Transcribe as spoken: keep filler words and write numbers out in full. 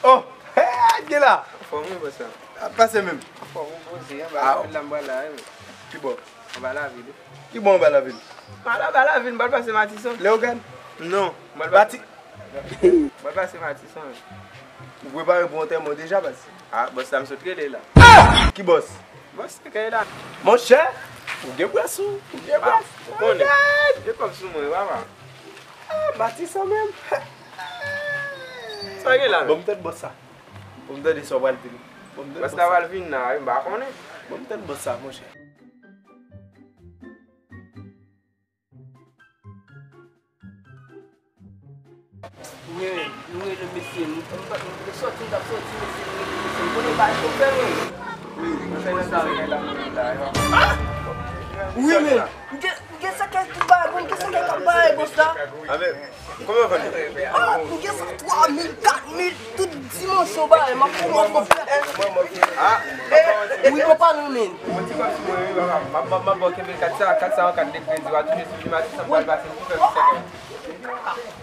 Oh, hey, gen la. Anfòm wi, bòs la. Ap pase menm. Anfòm wi, poze, anba lavil la m pral la wi. Ki bò? Anba lavil wi. Ki bò anba lavil? M al anba lavil, m pral pase Matisan. Leogàn? Non. M pral pase Matisan wi. Ou prepare pou antèman w deja, baz? Ah, bòs la m sot rele la. Ki bòs? Bòs la kay la. Monchè, ou gen près ou, ou gen près. Ou konnen. Gen kòb sou mwen wi, papa. Ah, Matisan menm. Sa gen la menm? Bon, m tande bòs sa. Bon, m tande sa w pral di m. Bon, m tande bòs la pral vin la wi, m pa konnen. Bon, m tande bòs sa, monchè. Wi, nou rele mesye, nou, nou, nou sòti, nou t ap sòti, mesye, nou rele mesye, nou konnen pa chofè, wi. Wi, nou fè nan sa, wi, la, la, la. Wi, men, m gen, m gen sèkèy tout bagay, bon, m gen sèkèy k ap bay, bòs la. A, men, konbyen w vann li? Ah, m gen sa twa mil, kat mil, tout dimansyon bay, m ap pran kòb. Ah, wi, konpa nou, men. Yon ti kòb sou mwen, wi, papa. M ap, m ap, m ap ba w kenbe kat sa, kat sa an kat de kredi, w a touche sou li, Matisan pral pase, m tou fè misye.